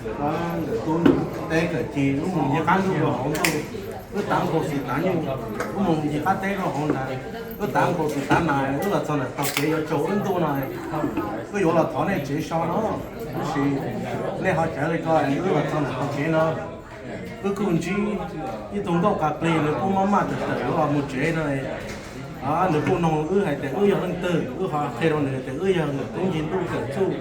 Ntawm tub teb kawm ci, wb mus ncig qab ntuj rau hauv ntuj, wb tav nkaus xis tav nyuj, wb mus ncig qab teb rau hauv ntag, wb tav nkaus xis tav nas, wb los txog ntawm taug kev yuav tsaus wb ntuj no, wb yuav los thov nej tsev so no, tab sis nej ho cawv li ko, wb los txog ntawm taug kev no. Wb kuj ntsib ib tug nkauj qas plig, nws kuj maj maj tawm tawm yuav los mus tsev no. Nws kuj nug wb hais tias wb yog leej twg, wb ho qhia rau nws tias wb yog ntawm tub ncig ntuj kawm txuj,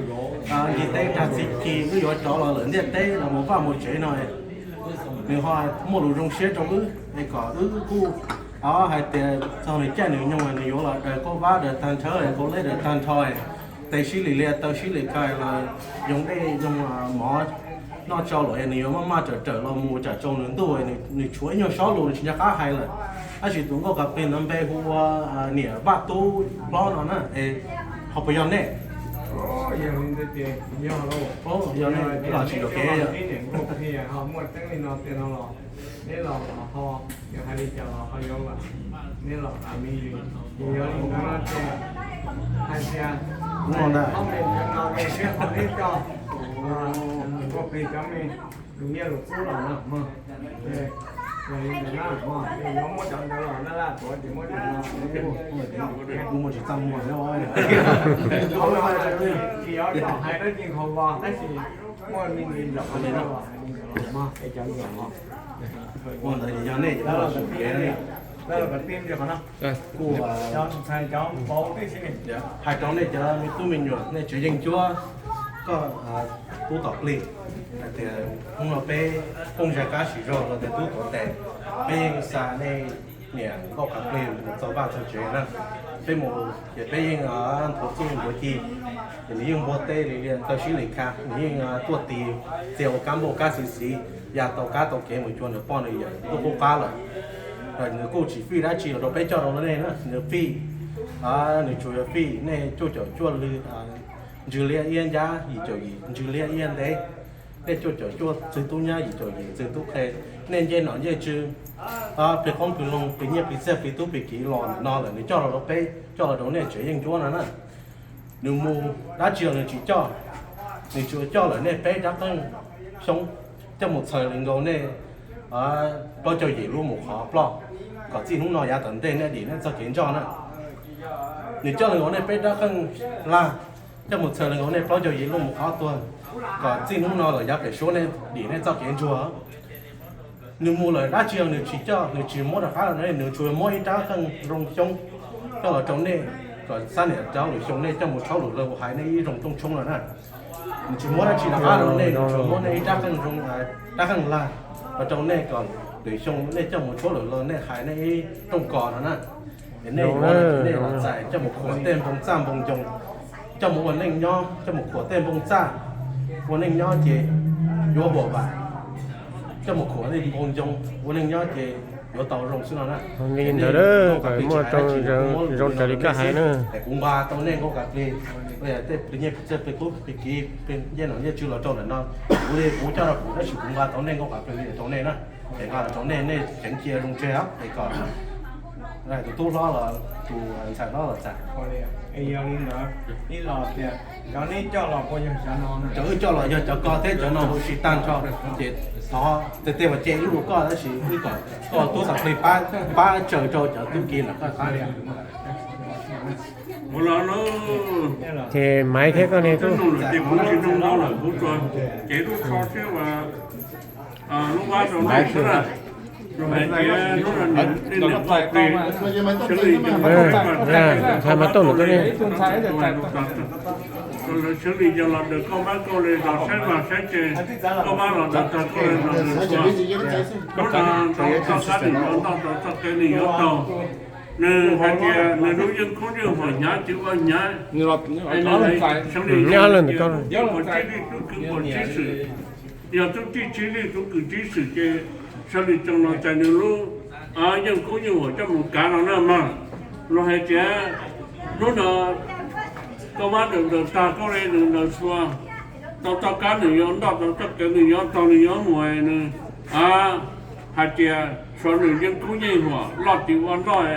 ncig teb tag txiv ci, wb yuav cov los lawm ntiaj teb los mus vaj mus tsev no. Nws ho muaj lus zoo siab rau wb es kom wb kuj hais tias txog nws caij nws nyoog nws yuav los daws kauj vab daws tag nrho, kauj leb daws tag nrho, tes sib lim lias taw sib lim kais los yoo dej yoo mov noj tsau lawm, nws yuav maj maj rawm rawm los mus tsam tsaus nws ntuj, nws tshuav ib nyuag sob lus nws tsis nco qab hais lawm. Tab sis tus nkauj qas plig ntawd npe hu ua niam Vaj Tub Hlob no na, es ho puas yog nej? Yog, yog los tsis yog kev. Muaj tseeb li no tiag no los neb los ho, yog hais li cas los ho yuav, neb los qas me ntsis. Ces yog li ntawd no ces hais tias, no ntag, ob me ntawd no ces seb ho neb coj nkauj plig cov me lus nyiaj lus kub los no mog. Yog li ntawd na, yuav muab cov ntawd los na, laj tuav ces muab cov no. Kuv muaj tsis txaj muag. Tsis yog hais dab tsi nqhau vos tab sis muaj me ntsis zaum li no los hais li ntawd los mog, es cov zaum los. Ua ntawd ces yog nej, lawv los kom tij li qhov no. Kuj ntxhais cov pauv tib si, hais rau nej cov me tub me nyuam, nej tsev yeej ncuab, koj tub tom plig, hais tias hnub no peb phooj ywg qab sim zog los tias tub tuav tes, peb yeej xa nej niam nkauj qas plig mus txog vaj txog tsev na. Peb mus ces peb yeej nthuav txuj nthuav ci, ces nws yeej npuab teb li taw sib li kha, nws yeej tuaj tis txias ua kab npauj kab xis xis, ya tau kab tau kev mus cuag nws poj nws yawm ntuj qub qab lawm. Nws kuj tsis fij dab tsi los rau peb coj rau nej na, nws fij, nws tsuas yog fij nej cuaj caum cuaj lw ntsws liab iab ncab yim caum yim ntsws liab iab ntev, nej cuaj caum cuaj txwg tub nyab yim caum yim txwg tub qhe, nej ncej nom ncej tswv, plig qoob plig loo plig nyiaj plig txiaj plig tub plig kiv los no lawm nws coj los rau peb, coj los rau nej tsev yeej ncuab no na. Nws mus dab tsi los nws tsis coj, nws tsuas coj lawm nej peb rab qeej xyoob, coj mus txhawm li nkaus nej plaub caug yim lub mus qhov ploj, kom txij hnub no yav tom ntej nej dim nej txoj kev ntsoj na. Nws coj li nkaus nej peb rab qeej lag, coj mus txhawm li nkaus nej plaub caug yim lub mus qhov tuag, kom txij hnub no los yav pem suab nej dim nej txoj kev ntsuag. Nws mus lawm dab tsi los nws tsis coj, nws tsis muab rov qab rau nej, nws tsuas muab ib rab qeej zoo xyoob coj los rau nej, kom xab niam rov lwm xyoo nej coj mus tshaub lwm lawg hais nej ib zoo rooj tshoob no na. Nws tsis muab dab tsi rov qab rau nej, nws tsuas muab nej ib rab qeej zoo, rab qeej lag los rau nej kom lwm xyoo nej coj mus tshaub lwm lawg nej hais nej ib rooj kos no na. Es nej yuav nej los txais coj mus khuam tej npoo txaj npoo ncoo, coj mus ua neej nyob, coj mus khuam tej npoo txaj ua neej nyob ces yuav huam vam, coj mus khuam tej npoo ncoo ua neej nyob ces yuav tau zoo xwb no na. Li ntawd, kom muaj zoo raws li koj hais na. Kuv nqa tau nej nkauj qas plig, tej plig nyiaj plig txiaj plig tub plig kiv, ncej nom ncej tswv los rau ntawm no, kuv li kuv coj rau kuv tab sis kuv nqa tau nej nkauj qas plig li rau nej na. Es nqa los rau nej, nej ceev cia zoo tseg es kom tus tub hlob los tus ntxhais hlob los txais. Yog li ntawd, ib los tias cov neb coj los puas yog cov no? Cov wb coj los yog cov ko thiab, cov no huv si tag nrho. Ces thov tiag tiag mas ce ib lub rau koj tab sis wb kom koj tub xav plig pab tsaws rau cov tub ki ntawm koj qab li. Ces Maiv thiab koj niag tub. Ces kuv tsis nug ntau lawm, kuv tsuas cev lub tsho thiab lub vab rau nej xwb na. Rau hais tias hnub no nej niam nkauj plig, Xeev Lis, ntxhais Maiv Tooj ntawm koj ne, Xeev Lis yog los daws koj vab koj le los saib vaj saib tsev, koj vab los daws tag koj le los daws txhua. Hnub no tau txoj kab nws yuav noj, tau txoj kev nws yuav taug. Nws hais tias nws lub yeej khub yeej huam hnyav tsis ua hnyav. Xeev Lis, nyob lawm ntawm koj, puas tsib lij tub kwv puas tsib xwm, yog tub tsib tsib lij tub kwv tsib xwm ces Xeev Lis tseem los txais nws lub yeej khub yeej huam coj mus kav no na mog. Los hais tias hnub no koj vab daws daws tag koj le nws daws txhua, tau txoj kab nws yuav noj, tau txoj kev nws yuav taug nws yuav mus nws hais tias suav nws yeej khub yeej huam loj tim ua noj,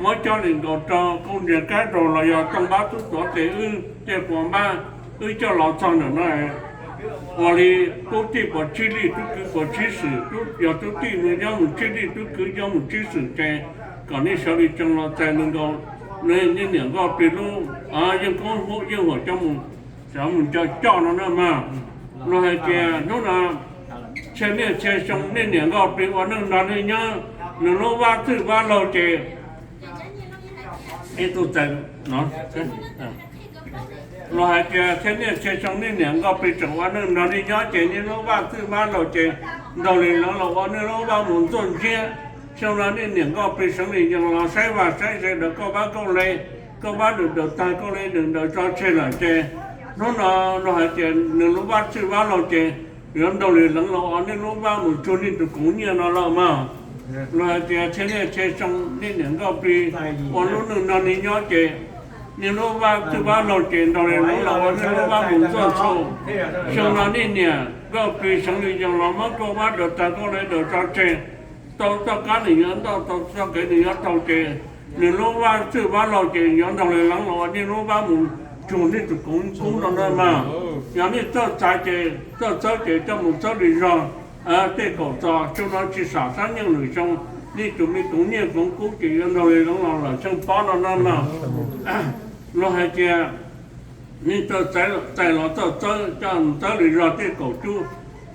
muab coj li nkaus rau koj ntiag kab rau los yog Tooj Vab tub tuav tes wb tej puas npab wb coj los txog ntawm no, ua li tub tij pov tsib lij tub kwv pov tsib xwm, yog tub tij nws nyob mus tsib lij tub kwv nyob mus tsib xwm ces kom nej sawv li tsees los txais nws nkaus, nej niam Nkauj Plig lub yeej koob hmoov yeej huam coj mus, xav mus nco coj no na mas. Luag hais tias hnub no txhia niaj txhia xyoo nej niam Nkauj Plig ua neej nrog nej nyob, nws lub vab txwj vab laug ces ib tug txais no, luag hais tias txhia niaj txhia xyoo nej niam Nkauj Plig tseem ua neej nrog nej nyob ces nej lub vab txwj vab laug ces ntaug li leev los ua nej lub vab mus ntxuaj ntsiab. Xyoo no nej niam Nkauj Plig sawv li yees los saib vaj saib tsev rau koj vab koj le, koj vab daws daws tag koj le daws daws tso tseg lawm ces hnub no luag hais tias nws lub vab txwj vab laug ces yuav ntaug li leev los ua nej lub vab mus tsug nej tus koom nyiaj no lawm mas. Luag hais tias txhia niaj txhia xyoo nej niam Nkauj Plig ua lub neej nrog nej nyob ces nej lub vab txwj vab laug ces ntaug li leev los ua nej lub vab mus ntxuaj txhua. Xyoo no nej niam Nkauj Plig sawv li yees los muab koj vab daws tag koj le daws tso tseg, tau txoj kab nws yuav ntau, tau txoj kev nws yuav taug ces nws lub vab txwj vab laug ces yuav ntaug li leev los ua nej lub vab mus tsug nej tus koom kub no na mas. Yog nej txawj txais ces txawj txawb ces coj mus txawb li zog. Tej kaum txog xyoo no tsis xam xab nyeej lwm xyoo, nej tus me koom nyiaj koom kub ces yuav ntaug li leev los lawm xyeej pob no na mas. Luag hais tias nej txawj txais los txawj txawb coj mus txawb li zog tej kaum cub,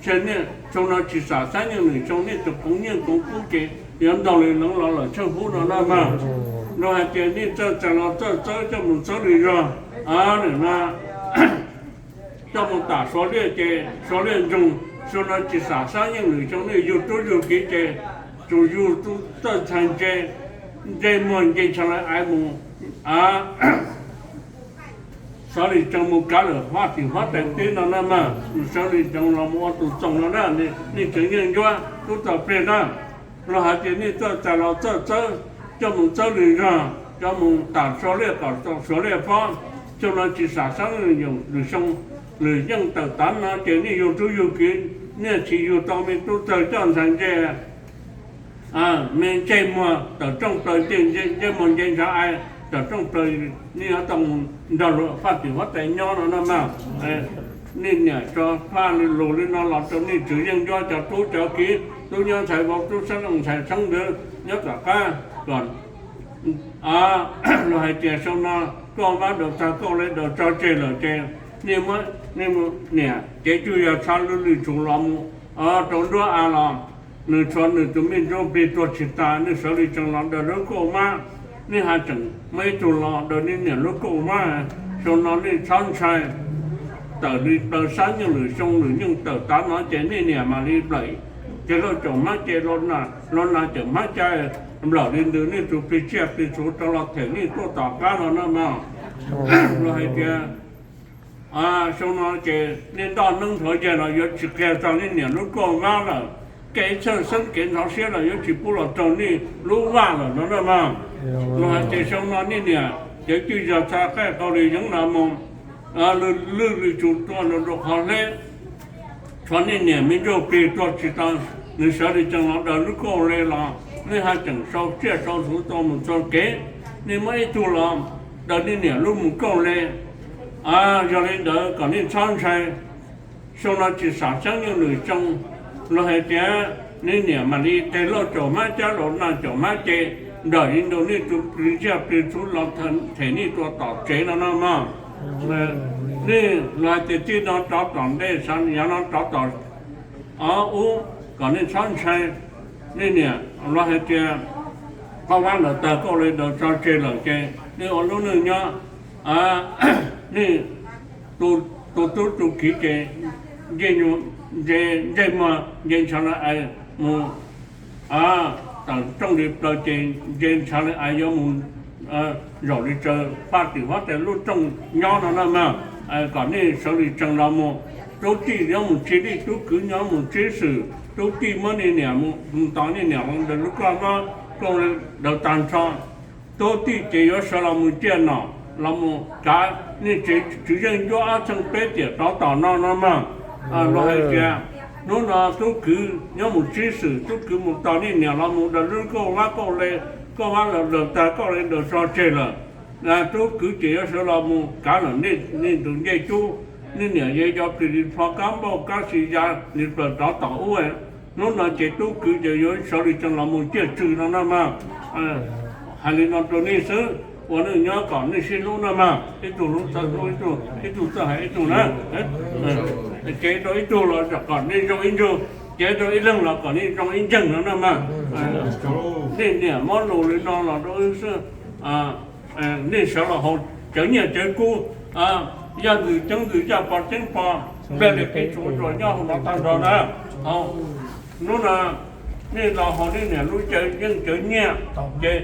txhia niaj xyoo no tsis xam xab nyeej lwm xyoo nej tus koom nyiaj koom kub ces yuav ntaug li leev los lawm xyeej hub no na mas. Luag hais tias nej txawj txais los txawj txawb coj mus txawb li zog, coj mus tam Suav liaj ces Suav liaj ntsoog, xyoo no tsis xam xab nyeej lwm xyoo nej yug tub yug kiv ces tsuas yug tub txawj ntshai ntse, ntsej muag nce ntsha lawv aiv mus, xav li tsees mus kav lawm huab tim huab tais teb no na mas, sawv li tsees los mus ua tus txoos no na, nej tseem yeej ncuab tub txom pliag na. Luag hais tias nej txawj txais los txawj txawb coj mus txawb li zog, coj mus tam Suav liaj kom txog Suav liaj pob, xyoo no tsis xam xab nyeej lwm xyoo, lwm yeej tawm tav no ces nej yug tub yug kiv, nej tsis yug tau me tub txawg coj ntshai ntsej me ntsej muag tawm rooj plaws, ntsej muag nce ntshav aiv tawm rooj plaws, nej yuav tau mus nrog luag huab tim huab tais nyob no na mas. Nej niam tso faj lus li no los rau nej tseem yeej ncuab cov tub cov kiv, tub nyob ntxhais vauv, tub xeeb leej ntxhais xeeb ntxwv nyob tom qab kom luag hais tias xyoo no koj vab daws tag koj le daws tso tseg lawm ces nej muab niam cev cuj yog txha lwj lwj tshum los mus rau nruab av los, nws tshuav nws tus me ntsuj plig tuag tsis tas, nej sawv li tsees los daws lub kauj vab, nej haj tseem muaj ib tug los daws nej niam lub kauj vab. Xyoo no nej txhob ntshai, tawm li plaws xab nyeej lwm xyoo lwm yeej tawm tav no ces nej niam mam li nplawm ces lauj caum hmab ces, los nas caum hmab cai, nplawm li ntawd nej tus plig tsiaj plig txhu rov los them nej tuaj tom qab no na mas. Luag hais tias xyoo no ces nej nroj neeb nthuav yaig los yuav tsis qia txog nej niam lub kauj vab lawm, kev txhawj xeeb kev ntxhov siab los yuav tsis pub los raug nej lub vaj lawm no na mas. Luag hais tias xyoo no nej niam cev cuj yog txha qaij qau li yeev los mus, lwj lwj lwj tshum tuaj rau qhov hleb, tshuav nej niam me ntsuj plig tuag tsis tau, nws sawv li tsees los daws lub kauj le los nej haj tseem sau tsiaj sau txhu tuaj mus txog kev, nej muab ib tug los daws nej niam lub mus kauj le. Yog li ntawd kom nej txhob ntshai, xyoo no tsis xam xeeb nyoog lwm xyoo, luag hais tias nej niam mam li tes lauj caum hmab cab, los nas caum hmab ces, nplawm li ntawd nej tus plig tsiaj plig txhu los them nej tuaj tom tsev no no mas. Nej luag hais tias txij no rov tom ntej, yav no rov tom ub, kom nej txhob ntshai. Nej niam luag hais tias koj vab lawm tag, koj le daws tso tseg lawm ces nej ua lub neej nyob, nej tu tub tu kiv ces ntsej muag nce ntshav lawv ais mus, tawm rooj li plaws ces nce ntshav lawv ais yuav mus zaum li tsaws paj tim huab tais lub rooj nyob no na mas. Kom nej sawv li tsees los mus, tub tij nyob mus tsib lij, tub kwv nyob mus tsib xwm, tub tij muab nej niam mus tos nej niam los daws lub kauj vab, kauj le daws tag nrho. Tub tij ces yuav sawv los mus ciaj nom los mus kav nej tsev tswv yeej ncuab ob txheej peb tiam rov tom no no mas. Luag hais tias hnub no tub kwv nyob mus tsib xwm, tub kwv mus tos nej niam los mus daws lub kauj vab, kauj le, kauj vab lawv daws tag, kauj le daws tso tseg lawm. Tub kwv ces yuav sawv los mus kav lawm nej tus ncej cub, Nej niam yog cov plis li plho kab npauj kab si ya li plaws rov tom ub. Hnub no ces tub kwv ces yuav sawv li tsees los mus ciaj tsw no na mas. Hais li no rau nej xwb, ua neej nyob kom nej sib hlub na mas, ib tug hlub txawj hlub ib tug, ib tug txawj hais ib tug na. Cev rau ib tug los kom nej zoo ib ntug, cev rau ib leeg los kom nej zoo ib nceeg no na mas. Nej niam muab lus li no los rau wb xwb. Nej sawv los haus cawv nyiaj cawv kub, yaj ntxwg ceeb ntxwg yaj pov ceeb pov, nplej li qib tshua tsuas nyob hauv no tag nrho na. Hnub no nej los haus nej niam lub cawv yeej cawv nyiaj, ces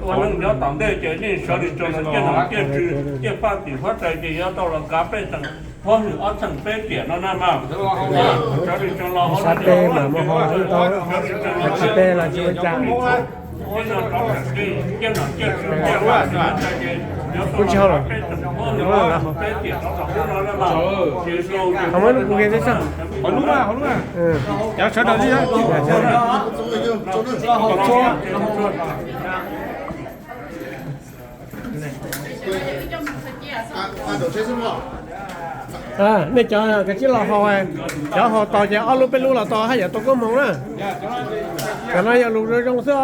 ua neej nyob tom ntej ces nej sawv li tsees los ciaj nom ciaj tswv ciaj faj tim huab tais ces yuav tau los kav pej xeem huab hwm ob txheej peb tiam no na mas. Sawv li tsees los haus nej niam lub cawv nyiaj, sawv li tsees los haus nej niam lub cawv nyiaj, ciaj nom ciaj tswv ciaj faj tim huab tais ces yuav tau los kav pej xeem huab hwm ob txheej peb tiam no tom ub no na mas. Ces zoo Qhov muab lub kuv ke tib sab. Qhov lub mas, qhov lub mas. Cov sawv daws li. Nej cov kav tsij los haus, cov haus tau ces ob lub peb lub los tau haj yam tau koob hmoov na. Cov no yog lus zoo zoo xwb os.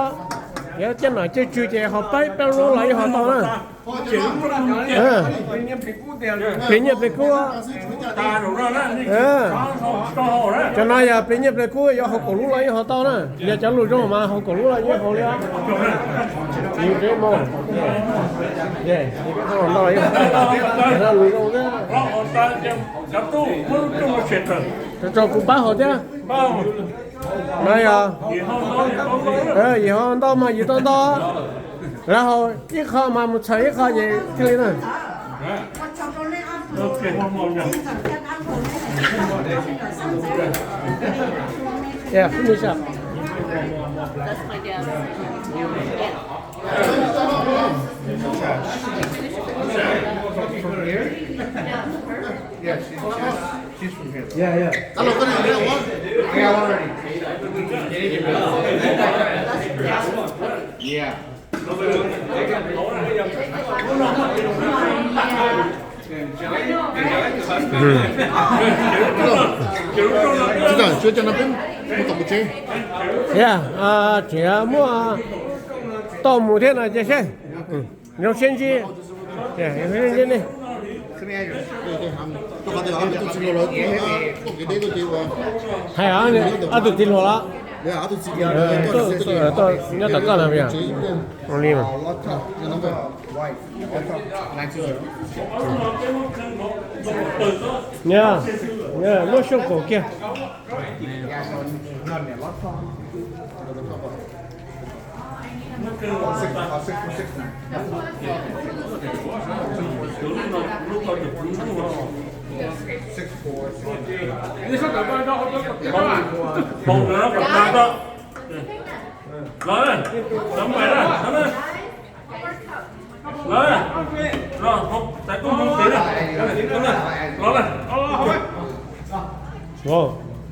Yog ciaj nom ciaj tswv ces haus peb peb lub los yeej haus tau na. Plig nyiaj plig kub. Cov no yog plig nyiaj plig kub, yuav haus kaum lub los yeej haus tau na. Yog cov lus zoo mas haus kaum lub los yeej haus li. Lus zoo, tso kuv pab haus thiab. No yog yim hau ntau mas yim tau ntau. Lawv haus ib qho mas mus txhawm ib qho ces thiaj li na. Tsis muaj tau mus thiab no ces seb. Zoo siab ntsib, zoo siab ntsib nej. Hais ob tug txiv hluas los. Nyob tom koj na. Li mas. Muab xyuaj kaum kiag.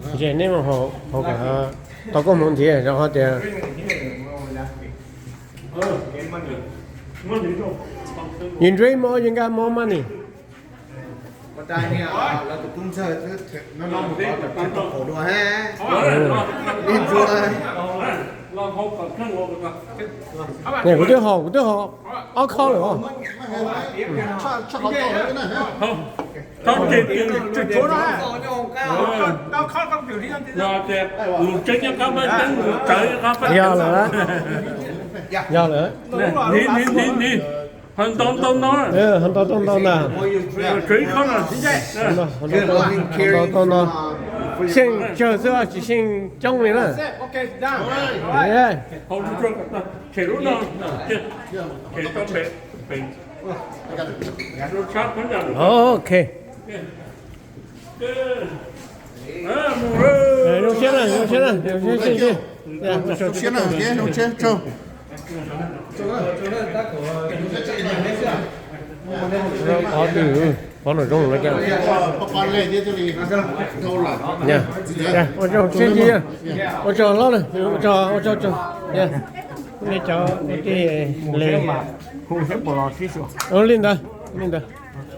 Ntshe neb mus haus kom tau koob hmoov ntxiv rau qhov tias you drink more, you got more money. Kuv twb haus, kuv twb haus ob khob lawm os. Yog lawm, yog lawm. Ntau ntau ntau ntau ntag. Ntau ntau ntau ntau. Xyeej tsawg xwb tsis xyeej coob li na. Ok. Zoo siab na, zoo siab na, zoo siab. Qhov twg, qhov no zoo no. Ua tsaug siab ntsib, ua tsaug hlob na, ua tsaug, ua tsaug. Nej cov ua tij le, li ntawd, li ntawd.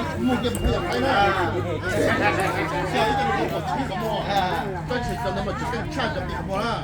Muaj kiag mus pab yawm Thaib na. Xya ib co no kom tsis muaj qhov muag, tab sis cov ntawd mas tsis keej tshaj cov tim qhov muag na.